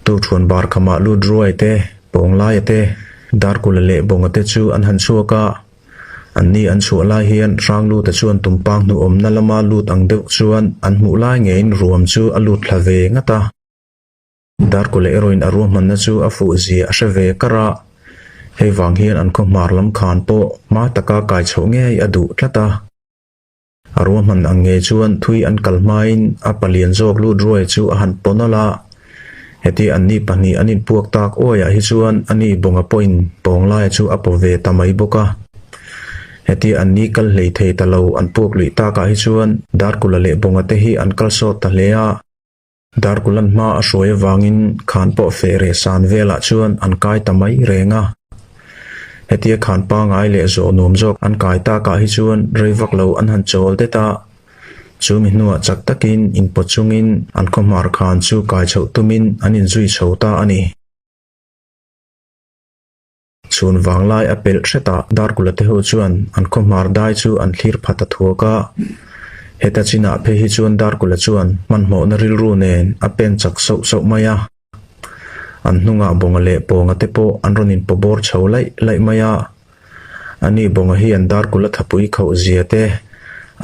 Tuṭhuan bar khamah lut ruai te, Pawnglaia te, Darkula leh Bawnga te chu an han chhuak a. Anni an chhuah lai hian Hrangluta chuan tumpang hnuhawmna lama lut ang deuh chuan an hmuh lai ngeiin ruam chu a lut thla ve ngat a. Darkula erawhin a ruahmanna chu a fuh zia a hre ve kar a, hei vang hian an khaw hmar lam khan pawh hma taka kai chhoh ngei a duh tlat a. A ruahman ang ngei chuan thui an kal hmain a palian zawk lut ruai chu a han paw nawlh a. Heti anni pahnih an inpuak tak uaiah hi chuan ani Bawnga pawhin Pawnglaia chu a paw ve ta mai bawk a. Heti anni kal hlei thei ta lo an puak luih takah hi chuan Darkula leh Bawnga te hi an kal sawt ta hle a. Darkulan hma a hruai avangin khan pawh feh reh san velah chuan an kai ta mai reng a. Hetia khan pangai leh zawh nuam zawk an kai takah hi chuan rei vak lo an han chawl det a. Chu mi hnuah chak takin inpawt chungin an khawhmar khan chu kai chhoh tumin an inzui chho ta a ni. Chhun vanglai a pelh hretah Darkula te ho chuan an khawhmar dai chu an thlir phat a thuak a. Heta chinah phei hi chuan Darkula chuan hmanhmawhna rilru nen a pen chak sauh sauh mai a. An hnungah Bawnga leh Pawnga te pawh an rawn inpaw bawr chho laih laih mai a. Ani Bawnga hi an Darkula thapui khauh zia te,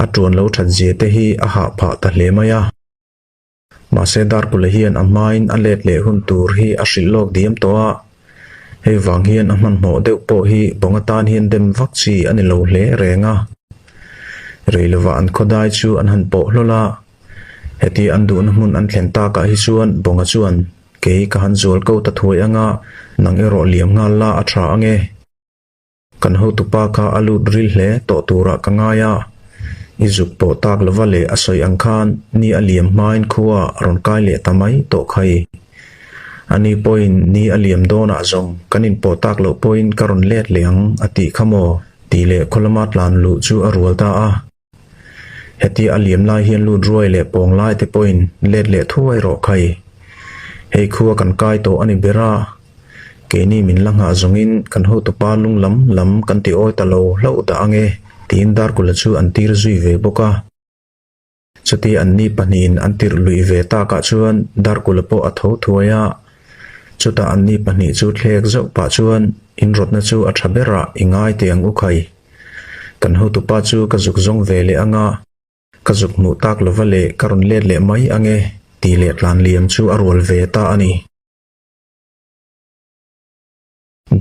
a tuan lo that zia te hi a hah phah ta hle mai a. Mahse Darkula hian a hmain a let leh hun tur hi a hrilh lawk diam tawh a, hei vang hian a hmanhmawh deuh pawh hi bawng atan hian dem vak chi a ni lo hle reng a. Rei lovah an khawdai chu an han pawh hlawl a, heti an duhna hmun an thlen takah hi chuan Bawnga chuan, Kei ka han zual ko ta thuai anga, nang erawh liam nghal la a tha ange. Kan hotupa kha a lut ril hle tawh turah ka ngai a, i zuk pawh tak lova leh a sawi ang khan ni a liam hmain khua a rawn kai leh ta mai tawh khai. Ani pawhin ni a liam dawnah zawng kan inpawh tak loh pawhin ka rawn let leh ang a tih kha maw tih leh khaw lama tlan luh chu a rual ta a. Hetia a liam lai hian lut ruai leh pawng lai te pawhin let leh thuai rawh khai. Hei khua kan kai tawh a ni ber a, keini min la nghah zawngin kan hotupa lung lam lam kan ti awi ta lo hlauh dah ange tiin Darkula chu an tir zui ve bawk a. Chuti anni pahnihin an tirh luih ve takah chuan Darkula pawh a tho thuai a, chutah anni pahnih chu thlek zauh pah chuan inrawtna chu a tha berah i ngai teh ang u khai. Kan hotupa chu ka zuk zawng ve leh anga, ka zuk hmuh tak lova leh ka rawn let leh mai ange tih leh tlan liam chu a rual ve ta a ni.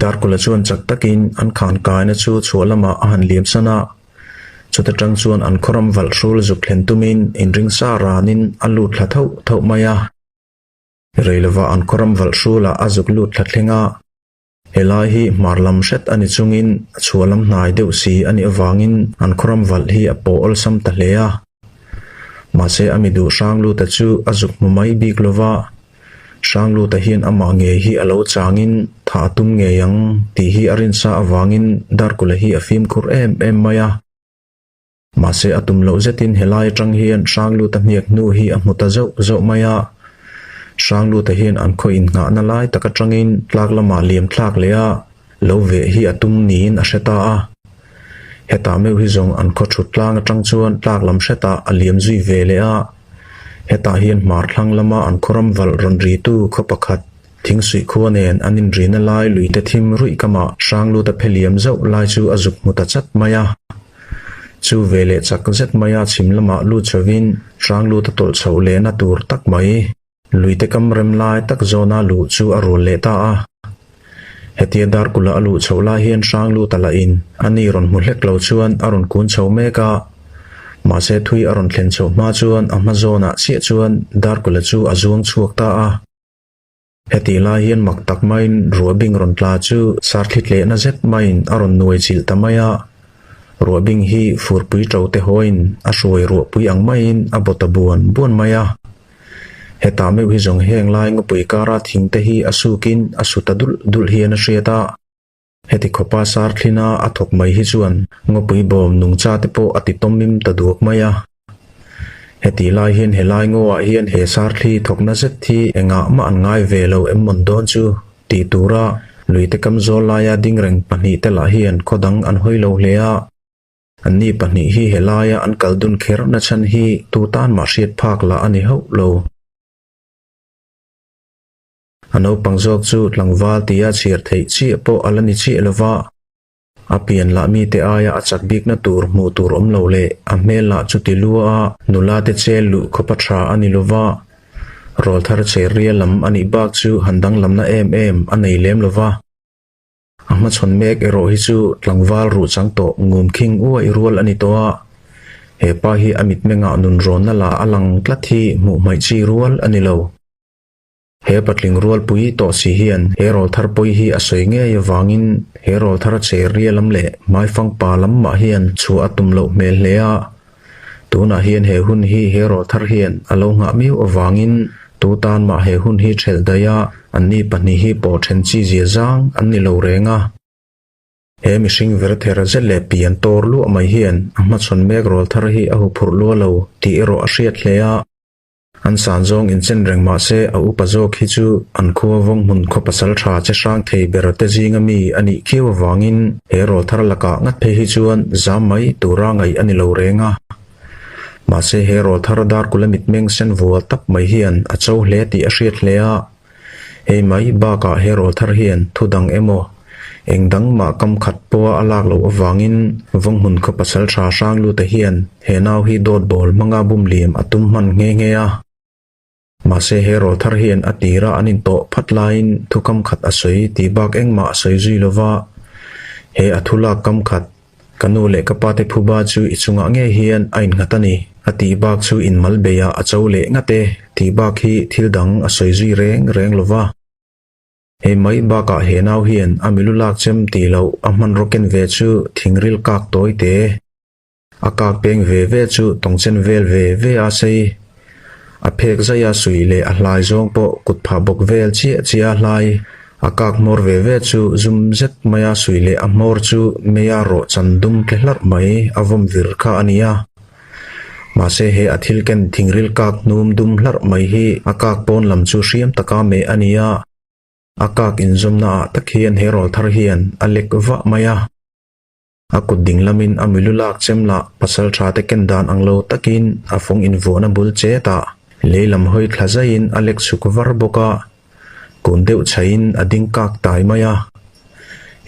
Darkula chuan chak takin an khan kaina chu chhuah lamah a han liam san a, chuta tang chuan an khawram valh hrul zuk thlen tumin inring sa ranin a lut thla thauh thauh mai a. Rei lova an khawram valh hrulah a zuk lut thla thleng a. Helai hi hmar lam hret a ni chungin a chhuah lam hnai deuh si a nih avangin an khawram valh hi a pawh awlsam ta hle a. Mahse a mi duh Hrangluta chu a zuk hmu mai bik lova, Hrangluta hian amah ngei hi a lo changin thah a tum ngei ang tih hi a rinsa avangin Darkula hi a fimkhur em em mai a. Mahse a tum loh zetin helai atang hian Hrangluta hniak hnu hi a hmu ta zauh zauh mai a. Hrangluta hian an khaw innghahna lai tak atangin tlak lamah liam thlak leh a lo veh hi a tum niin a hre ta a. Hetah meuh hi zawng an khaw thut tlang atang chuan tlak lam hretah a liam zui ve leh a. Hetah hian hmar thlang lama an khaw ram valh rawn ritu khaw pakhat Thingsuih khua nen an inrina lai luite thim ruih kamah Hrangluta phe liam zauh lai chu a zuk hmu ta chat mai a. Chu ve leh chak zet maia chhim lamah lut chhovin Hrangluta tawlh chhoh lehna tur tak mai luite kam rem lai tak zawna luh chu a rual leh ta a. Hetia Darkula a luh chhoh lai hian Hrangluta lahin a ni rawn hmu hlek lo chuan a rawn kun chho mek a. Mahse thui a rawn thlen chhoh hma chuan a hma zawnah chiah chuan Darkula chu a zuang chhuak ta a. Hetih lai hian mak tak maiin ruahbing rawn tla chu sarthli tlehna zet maiin a rawn nuai chilh ta mai a. Ruahbing hi furpui ṭo te hawiin a hruai ruahpui ang maiin a baw ta buan buan mai a. Hetah meuh hi zawng heng lai ngawpui kara thing te hi a sukin a su ta dulh dulh hian a hriat a. Heti khawpa sarthlina a thawk mai hi chuan ngawpui bawm nungcha te pawh a ti tawmim ta duak mai a. Hetih lai hian helai ngawah hian he sarthli thawkna zet hi engah mah an ngai ve lo em mawn dawn chu tih tura luite kam zawl laia ding reng pahnihte lah hian khaw dang an hawi lo hle a. Anni pahnih hi helaia an kal dun kher nachhan hi tu tan mah hriat phak lah a ni hauh lo. A naupang zawk chu tlangval tia chhiar theih chiah pawh a la ni chiah lo va. A pian lah mite aia a chak bikna tur hmuh tur awm lo leh a hmel lah chu ti lua a, nula te chel luh khawpa tha a ni lo va. Rawlthar che ria lam a nih bak chu han danglamna em em a nei lem lo va. A hmachhawn mek erawh hi chu tlangval ruh chang tawh ngum khing uaih rual a ni tawh a. He pa hi a mitmengah nunrawnna lah a lang tlat hi hmuh hmaih chi rual a ni lo. He patling rualpui tawh si hian he rawlthar pawi hi a sawi ngei avangin he rawlthar che ria lam leh hmaifang pa lam mah hian chhuah a tum loh hmel hle a. Tunah hian he hun hi he rawlthar hian a lo nghah miau avangin tu tan mah he hun hi ṭhelh daih a, anni pahnih hi pawh ṭhen chi zia zang an ni lo reng a. He mihring ver ther zet leh pian tawr luah mai hian a hmachhawn mek rawlthar hi a huphurh lua lo tih erawh a hriat hle a. An san zawng inchen reng mah se a upa zawk hi chu an khua vawng hmun khaw pasal tha che hrang thei ber te zinga mi a nih khiau avangin he rawlthar lakah ngat phei hi chuan zam mai tura ngaih a ni lo reng a. Mahse he rawlthar Darkula mitmeng sen vual tak mai hian a cho hle tih a hriat hle a. Hei mai bakah he rawlthar hian thu dang emaw, eng dang mah kam khat pawha a lak loh avangin Vawnghmun khaw pasal tha hrang lute hian he nau hi dawt bawl hmanga bum liam a tum hman nghe nghe a. Mahse he rawlthar hian a tira an intawh phat laiin thu kam khat a sawi tih bak engmah a sawi zui lova, he a thu lak kam khat Ka nu leh ka pate phuba chu i chungah ngei hian a innghat a ni, a tih bak chu inmal beiah a cho leh ngat e, tih bak hi thil dang a sawi zui reng reng lo va. Hei mai bakah he nau hian a milu lak chem tih loh a hmanraw ken ve chu thingril kak tawi te, a kak peng ve ve chu tawngchen vel ve ve a sei. A phek zaih a suih leh a hlai zawng pawh kut phah bawk vel chiah chiah a hlai. A kak hmawr ve ve chu zum zet mai a suih leh a hmawr chu meia rawh chan dum tle hlarh mai a vawm vir kha a ni a. Mahse he a thil ken thingril kak hnum dum hlarh mai hi a kak pawn lam chu hriam taka meh a ni a. A kak inzawmna ah tak hian he rawl thar hian a lek vah mai a. A kut ding lamin a milu lak chem lah pasal tha te ken dan ang lo takin a fawng invuahna bul chet a, lei lam hawi thla zaiin a lek chhuk var bawk a, kun deuh chhaiin a ding kak tai mai a.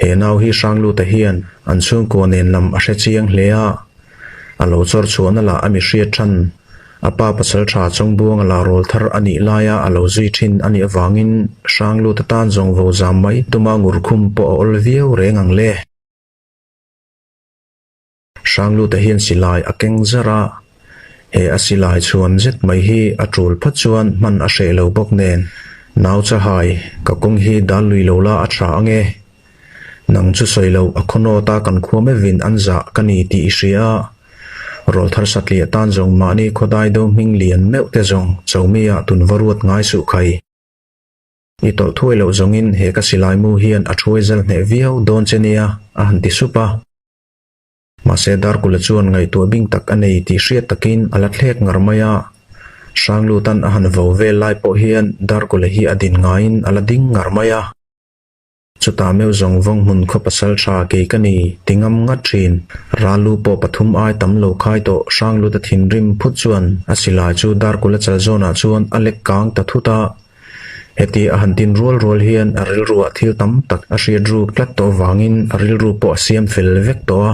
He nau hi Hrangluta hian an chhungkua nen lam a hre chiang hle a, a lo chawr chhuahna lah a mi hriat than. A pa pasal tha Chawngbuanga lah rawl thar a nih laia a lo zui thin a nih avangin Hrangluta tan zawng vo zam mai tuma ngurkhum pawh a awl viau reng ang le. Hrangluta hian silai a keng zar a, he a silai chhuan zet mai hi a tul phawt chuan hman a hreh lo bawk nen, Nau chahai, ka kawng hi dal lui lo la a tha ange. Nang chu sawi loh a khaw nawta kan khua mevin an zah ka ni tih i hria a, rawlthar satliah tan zawng mahni khawdai do hming lian meuh te zawng chomi ah tun va ruat ngai suh khai. I tawlh thuai loh zawngin he ka silai mu hian a thuai zal hneh viau dawn che nia, a han ti sup a. Mahse Darkula chuan ngaihtuah bing tak a nei tih hriat takin a la thlek ngar mai a. Hranglutan a han vo vel lai pawh hian Darkula hi a din ngaiin a la ding ngar mai a. Chutah meuh zawng vawng hmun khaw pasal tha kei ka ni ti ngam ngat thin. Ralu pawh pathum ai tam lo khai tawh Hrangluta thinrim phut chuan a silai chu Darkula chal zawnah chuan a lek kang ta thut a. Heti a han tin rual rual hian a rilruah thil tam tak a hriat ruk tlat tawh vangin a rilru pawh a siam fel vek tawh a.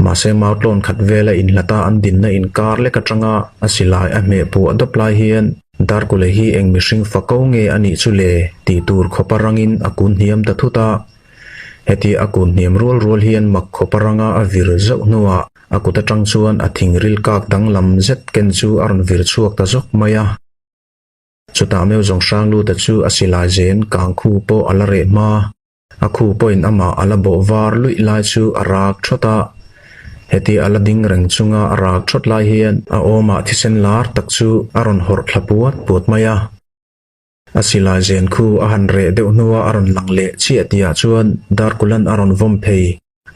Mahse mautlawn khat vela inhlata an dinna inkar lek atanga a silai a hmeh puah dawp lai hian Darkule hi eng mihring fa ko nge a nih chu le tih tur khawpa rangin a kun hniam ta thut a. Heti a kun hniam rual rual hian mak khawpa ranga a vir zauh hnuah a kut atang chuan a thingril kak danglam zet ken chu a rawn vir chhuak ta zawk mai a. Chutah meuh zawng hrang luta chu a silai zen kang khu pawh a la reh hma. A khu pawhin amah a la bawh var luih lai chu a rak thawt a. Heti a la ding reng chunga a rak thawt lai hian a awmah thisen lar tak chu a rawn hawrh thla puat puat mai a. A silai zen khu a han reh deuh hnua a rawn lang leh chiah tihah chuan Darkulan a rawn vawm phei.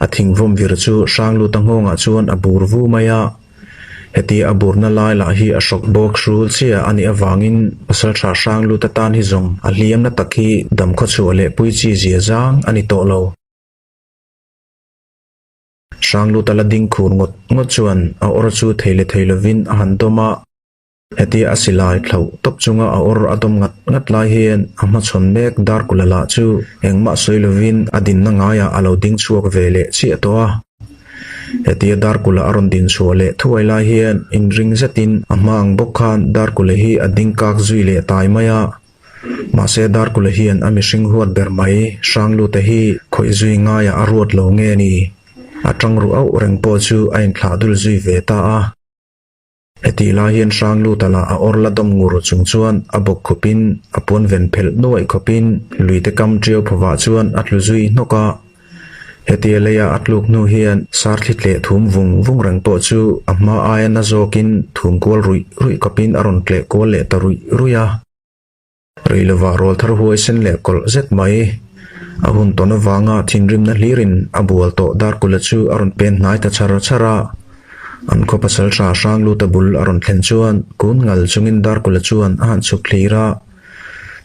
A thingvawm vir chu Hrangluta nghawngah chuan a bur vu mai a. Heti a burna lai lah hi a hrawk bawk hrul chiah a nih avangin Pasalṭha Hrangluta tan hi zawng a hliamna tak hi damkhawchhuah leh pui chi zia zang a ni tawh lo. Hrangluta la ding khur ngawt ngawt chuan a awr chu thei leh thei lovin a han dawm a. Hetia a silai thlauh tawp chunga a awr a dawm ngat ngat lai hian a hmachhawn mek Darkula lah chu engmah sawi lovin a dinna ngaiah a lo ding chhuak ve leh chiah tawh a. Hetia Darkula a rawn din chhuah leh thuai lai hian inring zetin a hma ang bawk khan Darkula hi a ding kak zui leh tai mai a. Mahse Darkula hian a mihring huat ber mai Hranglute hi khawih zui ngaiah a ruat lo nge ni? A tang ruh auh reng pawh chu a inthlah dul zui ve ta a. Hetih lai hian Hrangluta lah a awr la dawm ngur chung chuan a bawk khawpin a puan ven phelh nuaih khawpin luite kam ṭiau phawvah chuan a tlu zui hnawk a. Hetia leia a tluk hnu hian sarthli tleh thum vung vung reng pawh chu a hma aia na zawkin thum kual ruih ruih khawpin a rawn tleh kual leh ta ruih ruih a. Rei lovah rawlthar huaisen leh kawlh zet mai. A hun tawn avanga thinrimna hlirin a bual tawh Darkula chu a rawn pen hnai ta char char a. An khaw pasal tha Hrangluta bul a rawn thlen chuan kun ngal chungin Darkula chuan a han chhuk thlir a.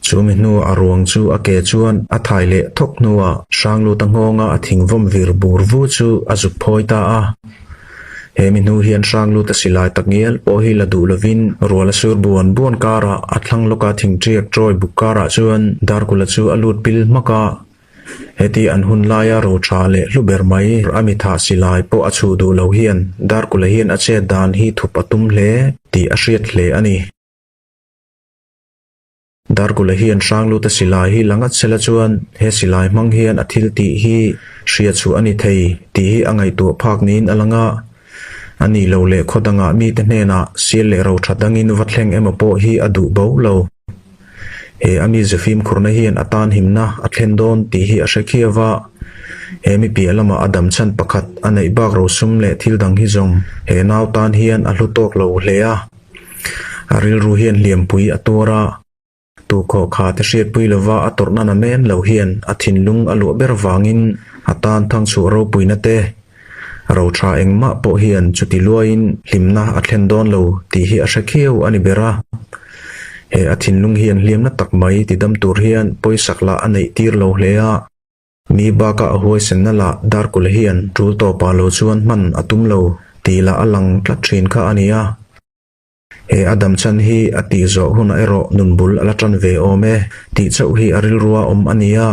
Chu mi hnuah a ruang chu a ke chuan a thai leh thawk hnuah Hrangluta nghawnga a thing vawm vir bur vu chu a zuk phawi ta a. He mi hnu hian Hrangluta silai tak ngial pawh hi la duh lovin rual a sur buan buan karah a thlang lawka thingṭiak ṭawi buk karah chuan Darkula chu a lut pil hmak a. Heti an hun laia ro ṭha leh hlu ber mai a mi thah silai pawh a chhuh duh lo hian Darkula hian a chet dan hi thup a tum hle tih a hriat hle a ni. Darkula hian Hrangluta silai hi la ngat sela chuan he silai hmang hian a thil tih hi hria chhuah a ni thei tih hi a ngaihtuah phak niin a lang a. A nih lo leh khaw dangah mite hnenah sial leh ro tha dangin va thleng emaw pawh hi a duh bo lo. He a mize fimkhurna hian a tan himna a thlen dawn tih hi a hre khiau a. He mi piah lamah a dam chhan pakhat a neih bak rosum leh thil dang hi zawng he nau tan hian a hlu tawk lo hle a. A rilru hian hliampui a tuar a, tukhawh kha te hriatpui lova a tawrhna na men lo hian a thinlung a luah ber vangin a tan thangchhuah ropuina te, ro tha engmah pawh hian chuti luaiin hlimna a thlen dawn lo tih hi a hre khiau a ni ber a. He a thinlung hian hliamna tak mai tidam tur hian pawisak lah a neih tir lo hle a. Mi bakah a huaisenna lah Darkula hian tul tawpah lo chuan hman a tum lo tih lah a lang tlat thin kha a ni a. He a dam chhan hi a tih zawh hunah erawh nun bul a la tan ve awm e tih chauh hi a rilrua awm a ni a.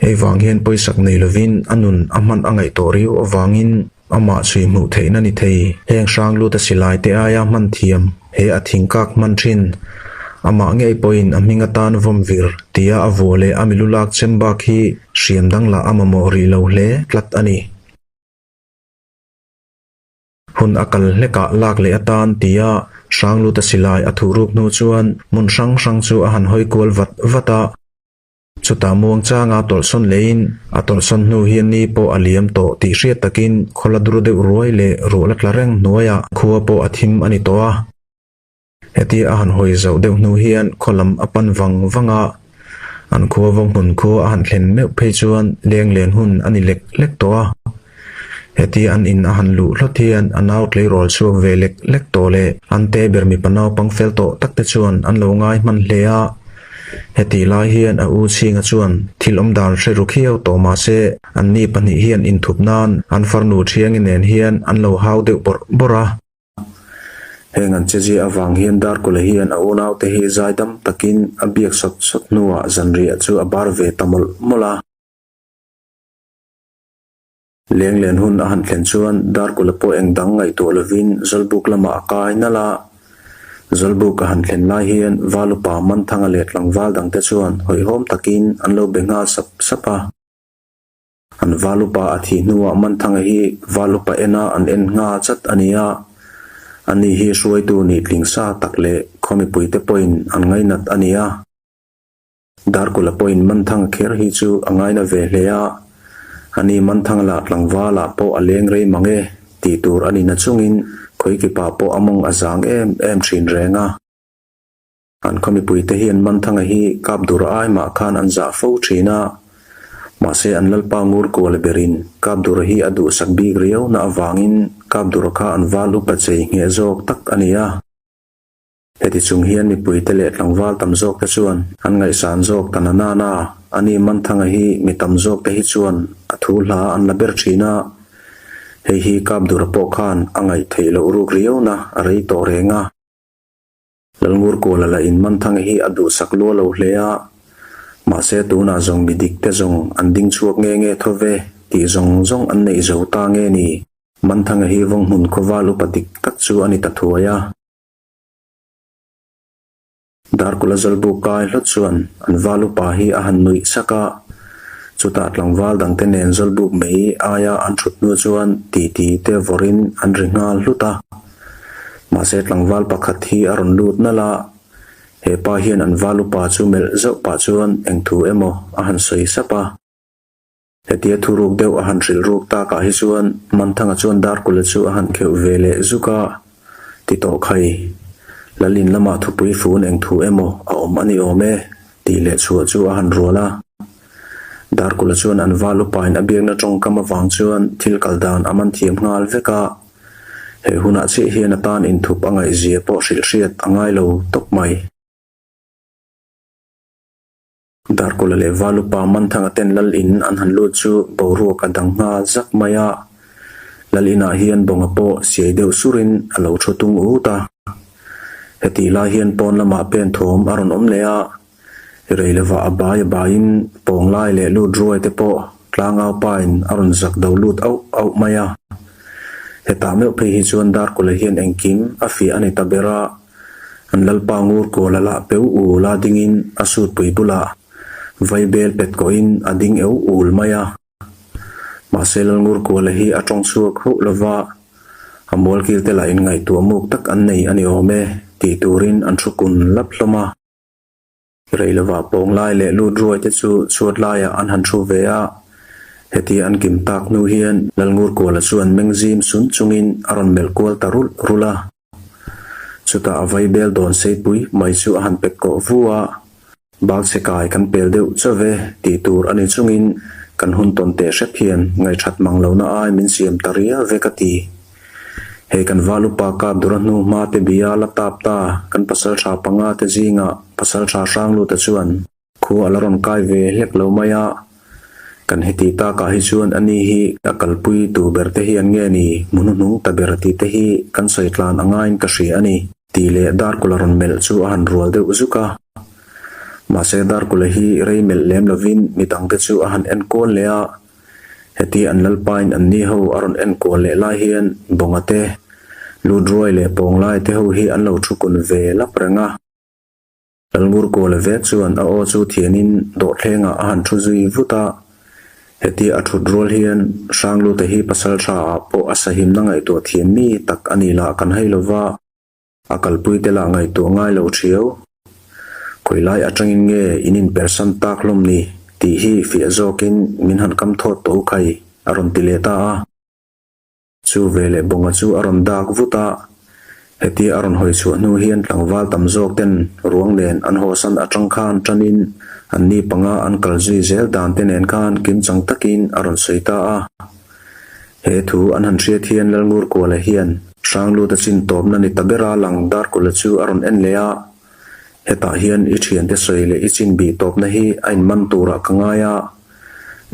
Hei vang hian pawisak nei lovin a nun a hman a ngaih tawh riau avangin Amah chhui hmuh theihna ni thei. Heng hrang lut a silai te aia hman thiam he a thingkak hman thin. Amah ngei pawhin a hming atan vawm vir tia a vuah leh a milu lak chem bak hi hriam dang lah a mamawh rih lo hle tlat a ni. Hun a kal hlekah lak leh atan tia hrang lut a silai a thuh ruk hnu chuan hmun hrang hrang chu a han hawi kual vat vat a. Chutah muangchanga tawlhsawn leiin a tawlhsawn hnu hian ni pawh a liam tawh tih hriat takin khawla dur deuh ruai leh ruah la tla reng hnuaiah khua pawh a thim a ni tawh a. Hetia a han hawi zauh deuh hnu hian khaw lam a pan vang vang a, an khua vawng hmun khua a han thlen meuh phei chuan leng len hun a ni lek lek tawh a. Hetia an in a han luh hlawt hian a nau tleirawl chhuak ve lek lek tawh leh an te ber mipa naupang fel tawh tak te chuan an lo ngai hman hle a. Hetih lai hian a u chhinga chuan thil awm dan hre ru khiau tawh mah se anni pahnih hian inthup nan an farnu Thiangi nen hian an lo hau deuh bawrh bawrh a. Heng an chezia avang hian Darkula hian a unaute hi zaidam takin a biak sawt sawt hnuah zanriah chu a bar ve ta mawlh mawlh a. Lenglen hun a han thlen chuan Darkula pawh eng dang ngaihtuah lovin Zawlbuk lamah a kai nalh a. Zawlbuk a han thlen lai hian Valupa Manthanga leh tlangval dangte chuan hawihhawm takin an lo be nghal sap sap a. An Valupa a thih hnuah Manthanga hi Valupa ena an en ngha chat a ni a. Ani hi hruaitu nih tling sa tak leh khaw mipuite pawhin an ngainat a ni a. Darkula pawhin Manthanga kher hi chu a ngaina ve hle a, ani Manthanga lah tlangvalah pawh a leng rei mang e tih tur a ni na chungin khawikipa pawh a mawng a zang em em thin reng a. An khaw mipuite hian Manthanga hi kap dur ai mah khan an zah fo thin a, mahse an lalpa ngur kual berin kap dur hi a duhsak bik riau na avangin kap dur kha an val upa chei ngheh zawk tak a ni a. Heti chung hian mipuite leh tlangval tam zawkte chuan an ngaihsan zawk ta na nana, ani Manthanga hi mi tam zawkte hi chuan a thu hla an la ber thin a, hei hi Kapdura pawh khan a ngaih theih loh ruk riauna a rei tawh reng a. Lalngurkuala lah in Manthanga hi a duhsak lua lo hle a, mahse tunah zawng mi dik te zawng an ding chhuak nge nge tho ve tih zawng zawng an neih zo ta nge ni? Manthanga hi Vawnghmun khawval upa dik tak chu a ni ta thuai a. Darkula Zawlbuk kai hlawt chuan an val upa hi a han nuih sak a, chutah tlangval dangte nen Zawlbuk mei aia an thut hnu chuan titi te vawrhin an ri nghal hlut a. Mahse tlangval pakhat hi a rawn lut nalh a, he pa hian an val upa chu melh zauh pah chuan eng thu emaw a han sawi sap a. Hetia thuruk deuh a han hrilh ruk takah hi chuan Manthanga chuan Darkula chu a han kheuh ve leh zuk a, Ti tawh khai, Lalin lamah thupui fun eng thu emaw a awm a ni awm e, tih leh chhuah chu a han rual a. Darkula chuan an val upain a biakna tawngkam avang chuan thil kal dan a man thiam nghal vek a, he hunah chiah hian a tan inthup a ngaihzia pawh hrilh hriat a ngai lo tawp mai. Darkawla leh Valupa Manthanga ten Lal in an han lut chu boruak a dang nghal zak mai a. Lal inah hian bawnga pawh siai deuh surin a lo thu tung ut a. Hetih lai hian pawn lamah pen thawm a rawn awm leh a. Rei lovah a bai a baiin pawng lai leh lut ruai te pawh tlangau pain a rawn zak do lut auh auh mai a. Hetah meuh phei hi chuan Darkawla hian engkim a fiah a ni ta ber a. An lalpa ngur kawl a lah peu ul a dingin a sutpui bulah vaibel pet kawhin a ding eu ul mai a. Mahse Lalngur kuala hi a tawng chhuak hauh lova, a mualkil te lah inngaihtuah muk tak an nei a ni awm e tih turin an thu kun lap hlawm a. Rei lovah pawng lai leh lut ruai te chu chhuat laiah an han thu ve a, hetia an kim tak hnu hian Lalngur kuala chuan meng zim sun chungin a rawn melh kual ta rulh rulh a. Chutah a vaibel dawn seipui mai chu a han pet kawh vu a, Bakchhe kai kan pel deuh chaw ve tih tur a ni chungin kan hun tawn teh hrep hian ngaihṭhat mang lohna ai min siam ta riau ve ka ti. Hei kan val upa kap dura hnu hma te bia la tap ta kan pasalṭha panga te zingah pasalṭha Hrangluta chuan Khua a la rawn kai ve hlek lo mai a, kan heti takah hi chuan ani hi a kalpui tu ber te hian nge ni hmu hnuhnung ta ber tih te hi kan sawi tlan a ngaiin ka hria a ni tih leh Darkula rawn melh chu a han rual deuh zuk a. Mahse Darkula hi rei melh lem lovin midangte chu a han enkual leh a, heti an lalpain anni ho a rawn enkual leh lai hian Bawnga te, Lutruai leh Pawnglai te ho hi an lo thu kun ve lap reng a. Lalngur Kawla vek chuan a aw chu thianin dawhthlengah a han thu zui vut a. Hetia a thut rual hian Hranglute hi pasal tha ah pawh a sahimna ngaihtuah thiam mi tak a nih lah kan hai lova, a kalpuite lah ngaihtuah ngai lo thiau. Khawilai atangin nge in inpersan tak hlawm ni tih hi fiah zawkin min han kam thawt tawh u khai, a rawn ti leh ta a. Chu veleh Bawnga chu a rawn dak vut a, hetia a rawn hawi chhuah hnu hian tlangval tam zawk ten ruang nen an hawsan atang khan tanin an ni panga an kal zui zel dan te nen khan kimchang takin a rawn sawi ta a. He thu an han hriat hian Lalngurkuala hian Hrangluta chin tawpna ni ta bera lang Darkula chu a rawn en leh a, hetah hian i thiante sawi leh i chin bih tawpna hi a inman turah ka ngai a,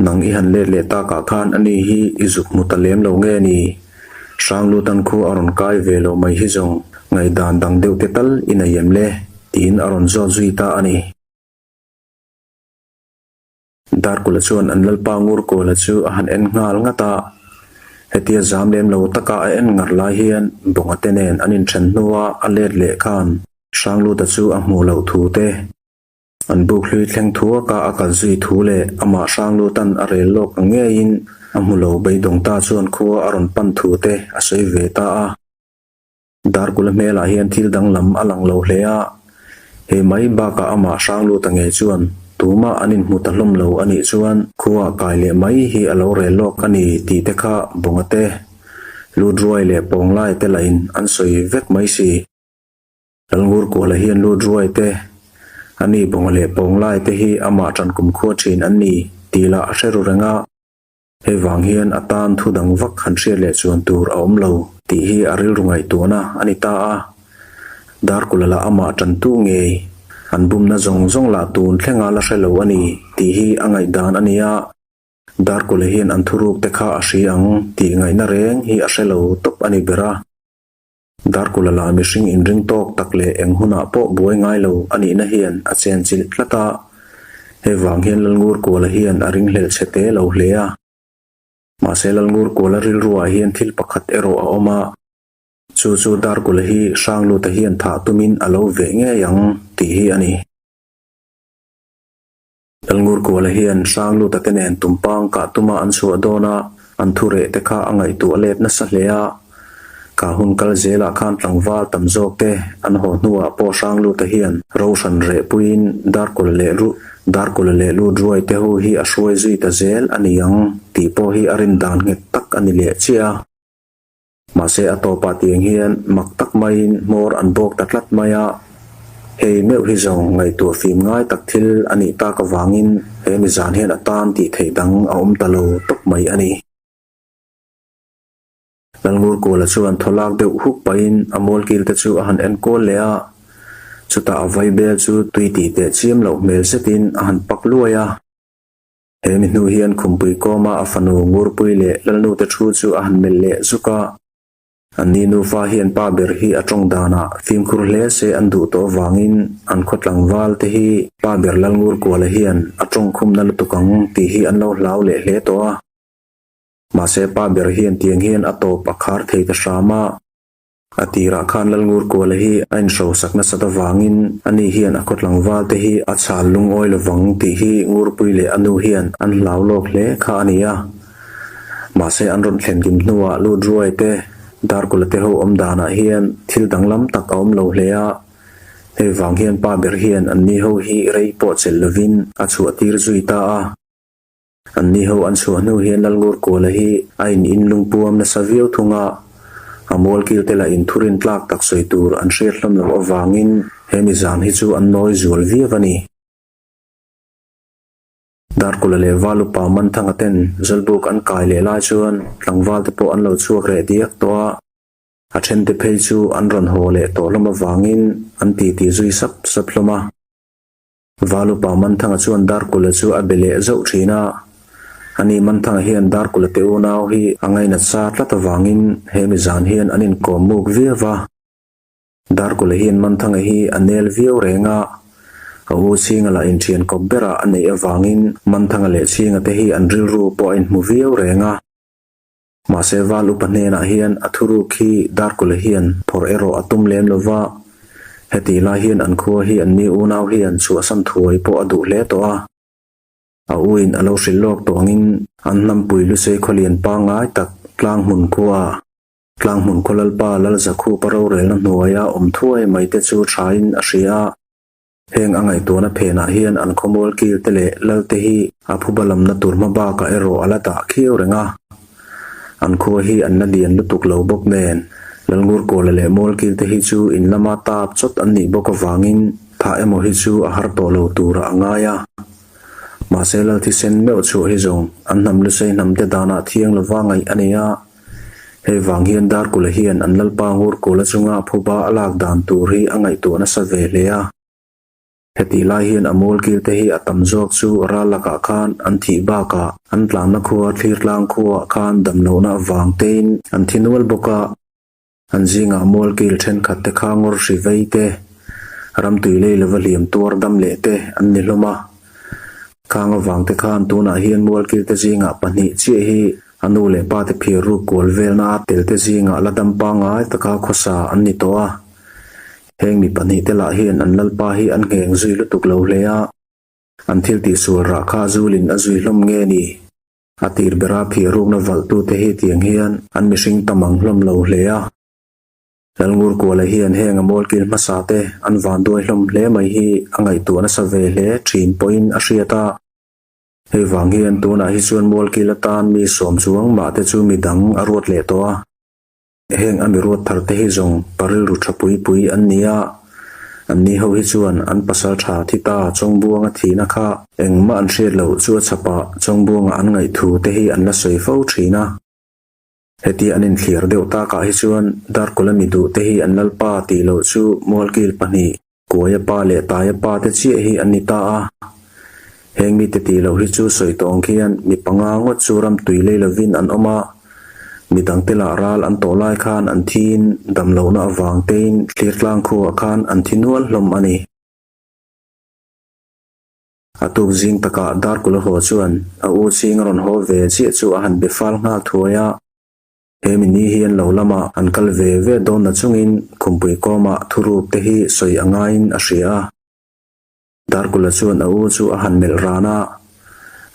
Nang i han let leh takah khan ani hi i zuk hmu ta lem lo nge ni? Hranglutan khu a rawn kai ve lo mai hi zawng ngaihdan dang deuh te tal i nei em le? tiin a rawn zawt zui ta a ni. Darkula chuan an lalpa Ngurkuala chu a han en nghal ngat a, hetia zam lem lo taka a en ngar lai hian Bawnga te nen an inthen hnua a let leh khan Hrangluta chu a hmuh loh thu te, An buk hlui thleng thuaka a kal zui thu leh amah Hranglutan a rel lawk ang ngeiin a hmu lo beidawng ta chuan khua a rawn pan thu te a sawi ve ta a. Darkula hmelah hian thil danglam a lang lo hle a, he mai bakah amah Hrangluta ngei chuan tumah an inhmu ta hlawm lo a nih chuan khua kai leh mai hi a lo rel lawk a ni tih te kha Bawnga te, Lutruai leh Pawnglai te lahin an sawi vek mai si. Lalngur Kuala hian lut ruai te, a ni Bawnga leh Pawnglai te hi amah ṭan kumkhua ṭhin an ni tih lah a hre ru reng a, hei vang hian a tan thu dang vak han hriat leh chuan tur a awm lo tih hi a rilru ngaihtuahna a ni ta a. Darkula lah amah ṭantu ngei, an bumna zawng zawng lah tun thlenga la hre lo a ni tih hi a ngaihdan a ni a. Darkula hian an thuruk te kha a hri ang tih ngaihna reng hi a hre lo tawp a ni ber a. Darkula lah mihring inring tawk tak leh eng hunah pawh buai ngai lo a nihna hian a chenchilh tlat a, hei vang hian Lalngurkuala hian a ringhlelh chhe te lo hle a. Mahse Lalngurkuala rilruah hian thil pakhat erawh a awm a, chu chu Darkula hi Hrangluta hian thah tumin a lo veh ngei ang tih hi a ni. Lalngurkuala hian Hrangluta te nen tumpang kah tuma an chhuah dawn a, an thu reh te kha a ngaihtuah let nasa hle a. Kah hun kal zelah khan tlangval tam zawk te an haw hnuah pawh Hrangluta hian ro hran reh puiin Darkawla leh Darkawla leh lut ruai te ho hi a hruai zui ta zel a ni ang tih pawh hi a rin dan nghet tak a ni leh chiah a. Mahse a tawpah tiang hian mak tak maiin hmawr an bawk ta tlat mai a, hei meuh hi zawng ngaihtuah fim ngai tak thil a nih tak avangin he mizan hian a tan tih theih dang a awm ta lo tawp mai a ni. Lalngurkuala chuan thaw lak deuh huk pahin a mualkil te chu a han enkawl leh a, chutah a vaibel chu tui tih teh chiam loh hmel zetin a han pak luai a. He mi hnu hian khumpui kawma a fanu Ngurpui leh Lalnute thu chu a han melh leh zuk a. Anni nufa hian pa ber hi a tawng danah fimkhur hle se an duh tawh avangin an khaw tlangval te hi pa ber Lalngurkuala hian a tawng khumna lutuk ang tih hi an lo hlau leh hle tawh a. Mahse pa ber hian tiang hian a tawp a khar thei ta hram a. A tirah khan Lalngurkuala hi a inhrosak nasat avangin ani hian a khaw tlangval te hi a chhal lungawi lovang tih hi Ngurpui leh a nu hian an hlau lawk hle kha a ni a. Mahse an rawn thlen kim hnuah lut ruai te, Darkula te ho awm danah hian thil danglam tak a awm lo hle a. Hei vang hian pa ber hian anni ho hi rei pawh chelh lovin a chhuah tir zui ta a. Anni ho an chhuah hnu hian Lalngurkuala hi a in in lungpuam nasa viau thung a, a mualkil te lah in thurin tlak tak sawi tur an hriat hlawm loh avangin he mizan hi chu an nawi zual viau a ni. Darkula leh Valupa Manthanga ten Zawlbuk an kai leh lai chuan tlangval te pawh an lo chhuak reh diak tawh a, a then te phei chu an rawn haw leh tawh hlawm avangin an titi zui sap sap hlawm a. Valupa Manthanga chuan Darkula chu a be leh zauh thin a, ani Manthanga hian Darkula te unau hi a ngainat sa tlat avangin he mi zan hian an inkawm muk viau va. Darkula hian Manthanga hi a nel viau reng a, a u Chhinga lah inthian kawp berah a neih avangin Manthanga leh Chhinga te hi an rilru pawh a inhmu viau reng a. Mahse Val upa hnenah hian a thuruk hi Darkula hian phawrh erawh a tum lem lo va, hetih lai hian an khua hi anni unau hian chhuahsan thuai pawh a duh hle tawh a. A uin a lo hrilh lawk tawh angin an hnampui Lusei khawlian pangngai tak Tlanghmun khuaah Tlanghmun khaw Lalpa Lalzakhupa rorelna hnuaia awm thuai mai te chu thain a hria a. Heng a ngaihtuahna phenah hian an khawmual kil te leh lal te hi a phuba lamna tur hma bakah erawh a la dah khiau reng a. An khua hi an la lian lutuk lo bawk nen, Lalngurkawla leh mual kil te hi chu in lama tap chawt an nih bawk avangin thah emaw hi chu a har tawh lo turah a ngai a. Mahse lal thisen meuh chhuah hi zawng an hnam lusei hnam te danah thiang lova ngaih a ni a. Hei vang hian Darkula hian an Lalpa Ngurkula chunga phuba a lak dan tur hi a ngaihtuah nasa ve hle a. Hetih lai hian a mualkil te hi a tam zawk chu ral lakah khan an thih bakah an tlanna khua Thlirtlang khuaah khan damlohna avang tein an thi nual bawk a. An zingah mualkil thenkhat te kha ngawr hri vei te, ramtui lei lova hliam tuar dam leh te an ni hlawm a. Khang avang te khan tunah hian mualkil te zingah pahnih chiah hi A nu leh pa te phir ruk kual velna a tel te zingah la dam pangngai taka khawsa an ni tawh a. Heng mi pahnihte lah hian an lalpa hi an ngheng zui lutuk lo hle a. An thil tihsual rah kha zulin a zui hlawm nge ni? A tir bera phir rukna valhtute hi tiang hian an mihring tam ang hlawm lo hle a. Lalngurkuala hian heng a mualkil hmasa te an vanduai hlawm hle mai hi a ngaihtuah nasa ve hle thin pawhin a hriat a. Hei vang hian tunah hi chuan mualkil atan mi sawm chuang mah te chu mi dang a ruat leh tawh a. Heng a mi ruat thar te hi zawng pa rilru tha pui pui an ni a. Anni ho hi chuan an pasal tha thi ta Chawngbuanga thihna kha engmah an hriat loh chu a chhapah Chawngbuanga an ngaih thu te hi an la sawi fo thin a. Heti an inthliar deuh takah hi chuan Darkawla mi duh te hi an lalpa tih loh chu mualkil pahnih Kuaia pa leh Taia pa te chiah hi an ni ta a. Heng mite tih loh hi chu sawi tawng khian mi panga ngawt chu ram tui lei lovin an awm a. Midangte lah ral an tawh lai khan an thiin damlohna avang tein Thlirtlang khuaah khan an thi nual hlawm a ni. A tuk zing takah Darkula haw chuan a u ching a rawn haw ve chiah chu a han be fal nghal thuai a. He mi ni hian lo lamah an kal ve ve dawn na chungin khumpui kawmah thuruk te hi sawi a ngaiin a hria a. Darkula chuan a u chu a han melh ran a,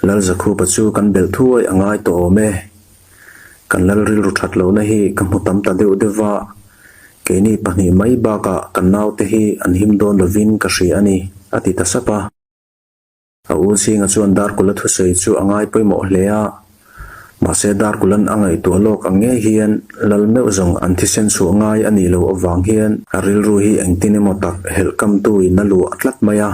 Lalzakhupa chu kan belh thuai a ngai tawh awm e. Kan lal rilru that lohna hi ka hmu tam ta deuh deuh va, keini pahnih mai bakah kan naute hi an him dawn lovin ka hria a ni, a ti ta sap a. A u Chhinga chuan Darkula thusawi chu a ngai pawimawh hle a, mahse Darkula'n a ngaihtuah lawk ang ngei hian lal meuh zawng an thisen chhuah ngai a nih loh avang hian a rilru hi engtin emaw tak helh kamtuin a luah tlat mai a.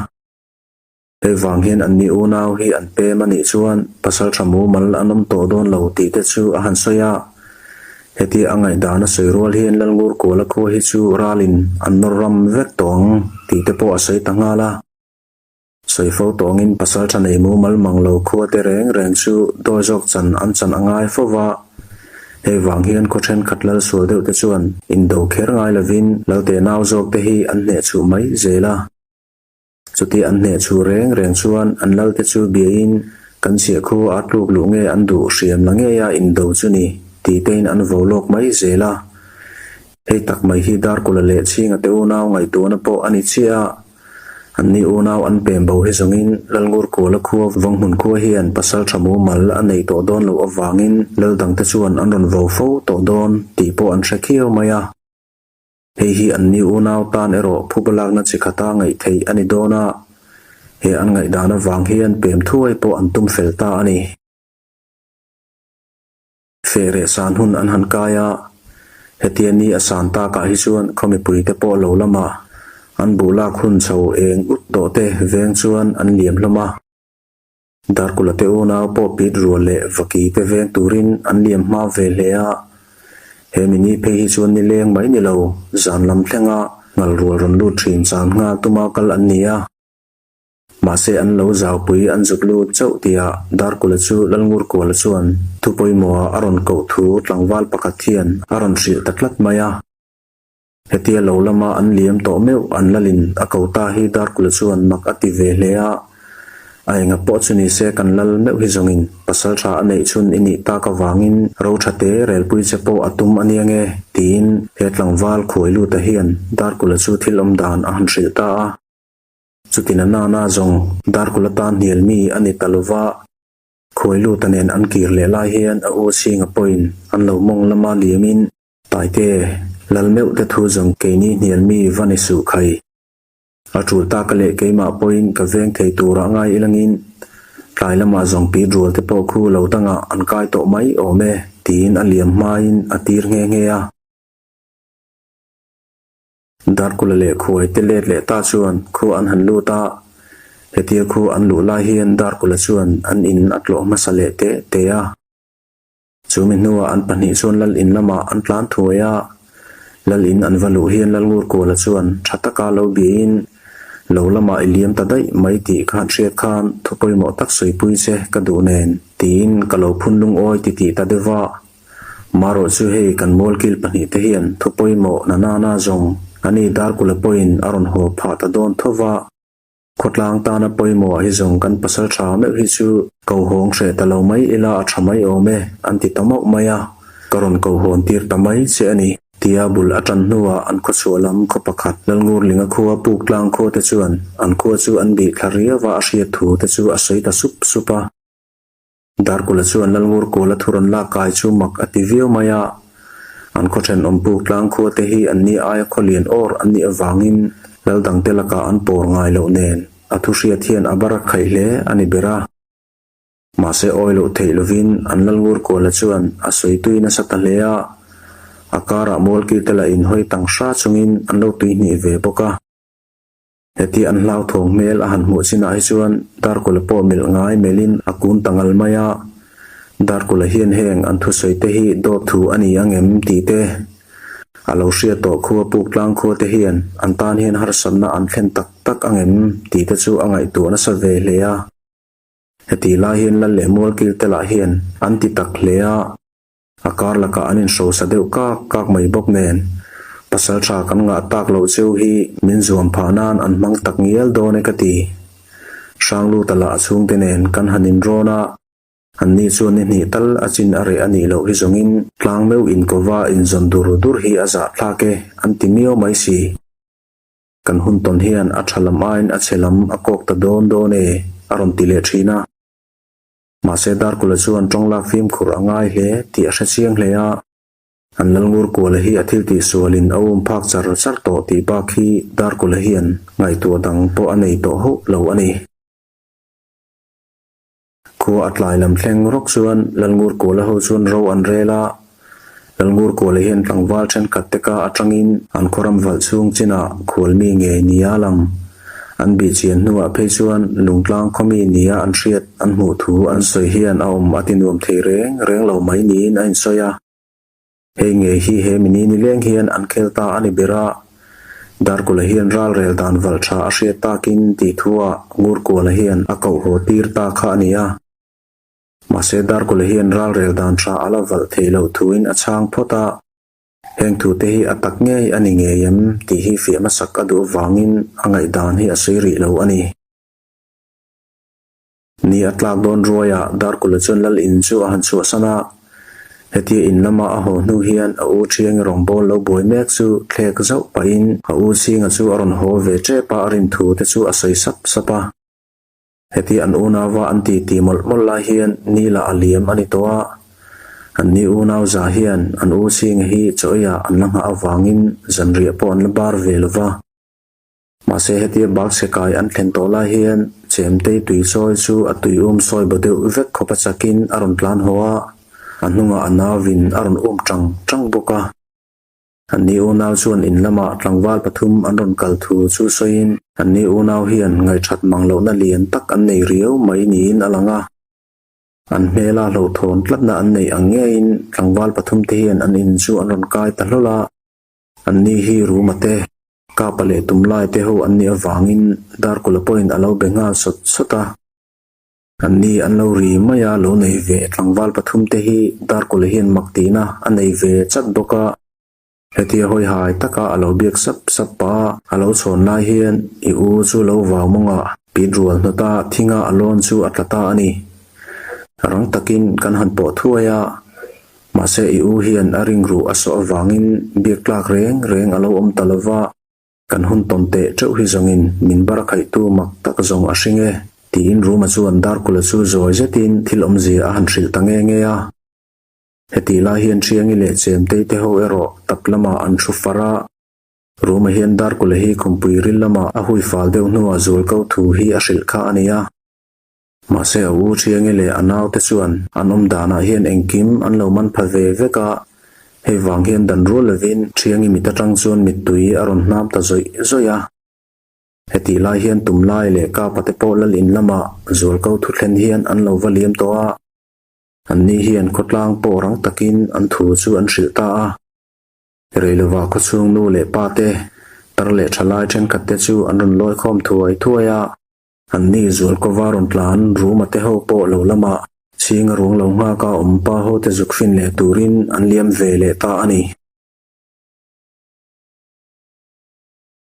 Hei vang hian anni unau hi an pem a nih chuan pasaltha mumal an awm tawh dawn lo tih te chu a han sawi a. Hetia a ngaihdan a sawi rual hian Lalngurkuala khua hi chu ralin an nawr ram vek tawh ang tih te pawh a sawi ta nghal a. Sawi fo tawngin pasaltha nei mumal mang lo khua te reng reng chu dawi zawk chan an chan a ngai fo va. Hei vang hian khaw thenkhat lal sual deuh te chuan indo kher ngai lovin Lalte nau zawk te hi an hnehchhuh mai zel a. Chuti an hneh chhu reng reng chuan an lalte chu biain kan chhiah khu a tluk luh nge an duh hriam la ngei a indo chu ni ti tein an vo lawk mai zel a. Hei tak mai hi Darkula leh Chhinga te unau ngaihtuahna pawh a ni chiah a. Anni unau an pem bo hi zawngin Lalngurkuala khua Vawnghmun khua hian pasal tha mumal a nei tawh dawn loh avangin lal dangte chuan an rawn vo fo tawh dawn tih pawh an hre khiau mai a. Hei hi anni unau tan erawh phuba lakna chi khata ngaih theih a ni dawn a, he an ngaihdan avang hian pem thuai pawh an tum fel ta a ni. Feh reh san hun an han kai a, hetia ni a san takah hi chuan khaw mipuite pawh lo lamah an buh lak hun chho eng ut tawh te veng chuan an liam hlawm a. Darkula te unau pawh pit rual leh vaki te veng turin an liam hma ve hle a, he mini phei hi chuan nileng mai ni lo, zan lam thlenga ngal rual rawn lut thin chan nghal tuma kal an ni a. Mahse an lo zaupui an zuk lut chauh tia Darkula chu Lalngurkuala chuan thu pawimawha a rawn koh thu tlangval pakhat hian a rawn hrilh ta tlat mai a. Hetia lo lama an liam tawh meuh an lalin a ko ta hi Darkula chuan mak a ti ve hle a, a enga pawh chu ni se kan lal meuh hi zawngin pasal tha a neih chhun i nih tak avangin ro tha te relpui che pawh a tum a nia nge tiin he tlangval khuai luta hian Darkula chu thil awm dan a han hrilh ta a. Chutin a nana zawng Darkula tan hnial mi a ni ta lova, khuai luta nen an kir leh lai hian a u Chhinga pawhin an lo mawng lama liamin Taite, lal meuh te thu zawng keini hnial mi va ni suh khai. A tul taka leh keimah pawhin ka veng thei turah ngai ilangin tlai lamah zawng pit rual te pawh khu lo dangah an kai tawh mai awm e tiin a liam hmain a tir nghe nghe a. Darkula leh khuai te let leh ta chuan khu an han lut a, hetia khu an luh lai hian Darkula chuan an in a tlawh hmasa leh teh teh a. Chu mi hnuah an pahnih chuan lal in lamah an tlan thuai a, lal in an va luh hian Lalngurkuala chuan tha taka lo biain, Lo lamah i liam ta daih mai tih khan hriat khan thu pawimawh tak sawipui che ka duh nen, tiin ka lo phun lungawi ti tih ta deuh a. Marawh chu hei kan mualkil pahnihte hian thu pawimawh na nana zawng ani Darkula pawhin a rawn haw phah ta dawn tho va. Khawtlang tana pawimawh hi zawng kan pasal tha meuh hi chu ko hawng hreh ta lo mai ila a tha mai awm e, an ti ta mauh mai a, ka rawn ko hawn tir ta mai che a ni. Tia bul a tan hnuah an khawchhuah lam khaw pakhat Lalngurlinga khua puk tlang khua te chuan an khua chu an bih thla riau a a hriat thu te chu a sawi ta sup sup a. Darkula chuan Lalngurkuala thu rawn lak kai chu mak a ti viau mai a, an khaw thenawm puk tlang khua te hi an ni aia khaw lian awr an nih avangin lal dangte lakah an pawr ngai loh nen a thu hriat hian a bar a khaih hle a ni ber a. Mahse awi loh theih lovin an Lalngurkuala chuan a sawi tui nasa ta hle a, a karah mualkil te lah inhawi tang hra chungin an lo tuihnih ve bawk a. Heti an hlauthawng hmel a han hmuh chinah hi chuan Darkula pawh milh ngai melhin a kun ta ngal mai a, Darkula hian heng an thusawi te hi dawt thu a ni ang em tih te a lo hriat tawh khua puk tlang khua te hian an tan hian harsatna an thlen tak tak ang em tih te chu a ngaihtuah nasa ve hle a. Heti lai hian Lal leh Mualkil te lah hian an ti tak hle a. A kar lakah an inhrosa deuh kak kak mai bawk nen, pasal tha kan ngah tak loh cheu hi min zuam phah nan an hmang tak ngial dawn e ka ti. Hrangluta lah a chhungte nen kan han inrawn a, anni chuan ni hnih tal a chin a reh a nih loh hi zawngin tlang meuh inkova inzawn dur dur hi a zahthlak e an ti miau mai si. Kan hun tawn hian a tha lam aiin a chhe lam a kawk ta dawn dawn e a rawn ti leh thin a. Mahse Darkula chuan tawng lak fimkhur a ngai hle tih a hre chiang hle a, an Lalngur Kuala hi a thil tih sualin a um phak char char tawh tih bak hi Darkula hian ngaihtuah dang pawh a nei tawh hauh lo a ni. Khua a tlai lam thleng rawk chuan Lalngur Kuala ho chuan ro an rel a, Lalngur Kuala hian tlangval thenkhat te ka atangin an khawram valh chhung chinah khualmi ngei nia lang an bih chian hnuah phei chuan lungtlang khawmi nia an hriat an hmuh thu an sawi hian a awm a ti nuam thei reng reng lo mai niin a insawi a. Hei ngei hi he mini nileng hian an khel ta a ni ber a, Darkula hian ralrel dan valh tha a hriat takin tih thuah Ngurkuala hian a koh haw tir ta kha a ni a. Mahse Darkula hian ralrel dan tha a la valh theih loh thuin a chhang phawt a, heng thute hi a tak ngei a ni ngei em tih hi fiah hmasak a duh avangin a ngaihdan hi a sawi rih lo a ni. Ni a tlak dawn ruaiah Darkula chuan lal in chu a han chhuahsan a, hetia in lama a haw hnu hian a u Thiangi rawngbâwl lo buai mek chu thlek zauh pahin a u Chhinga chu a rawn haw ve ṭep a, a rin thu te chu a sawi sap sap a. Hetia an unauva an ti ti mawlh mawlh lai hian ni lah a liam a ni tawh a, an ni unau za hian an u Chhinga hi chaw eiah an la nghah avangin zanriah pawh an la bar ve lo va. Mahse hetia bakchhe kai an thlen tawh lai hian Chemtei tui chawi chu a tui um sawi baw deuh vek khawp a chakin a rawn tlan haw a, a hnungah a nauvin a rawn um tang tang bawk a. Anni unau chuan in lamah tlangval pathum an rawn kal thu chu sawiin anni unau hian ngaihṭhat mang lohna lian tak an nei riau mai niin a lang a. An hmela hlauhthawn tlatna an neih ang ngeiin tlangval pathumte hian an in chu an rawn kai ta hlawl a. Anni hi Ruma te, Kapa leh Tumlai te ho an nih avangin Darkula pawhin a lo be nghal sawt sawt a. Anni an lo ri mai a, lo nei ve tlangval pathumte hi Darkula hian mak tihna a nei ve chat bawk a. Hetia hawi hai taka a lo biak sap sap pah a, a lo chhawn lai hian i u chu lo vau mawngah pit rual hnawta thinga a lawn chu a tla ta a ni. Rang takin kan han pawh thuai a, Mahse i u hian a ring ruh a sawh avangin biak tlak reng reng a lo awm ta lo va, kan hun tawn teh teuh hi zawngin min bar khaihtu mak tak zawng a hring e, tiin Ruma chuan Darkula chu zawi zetin thil awmzia a han hrilh ta nge nge a. Hetih lai hian Thiangi leh Chemtei te ho erawh tap lamah an thu far a, Ruma hian Darkula hi khumpui ril lamah a hui fal deuh hnuah zualko thu hi a hrilh kha a ni a. Mahse a u Thiangi leh a naute chuan an awm danah hian engkim an lo man pha ve vek a, hei vang hian dan rual lovin Thiangi mit atang chuan mittui a rawn hnam ta zawih zawih a. Hetih lai hian tumlai leh Kapa te pawh lal in lamah zualko thuthlen hian an lo va liam tawh a, anni hian khawtlang pawh rang takin an thu chu an hrilh ta a. Reilova khawchhung nu leh pa te, tar leh thalai thenkhat te chu an rawn lawi khawm thuai thuai a. Anni zualkawva rawn tlan Ruma te ho pawh lo lamah chhinga ruang lo nghaka awm pa ho te zuk fin leh turin an liam ve leh ta a ni.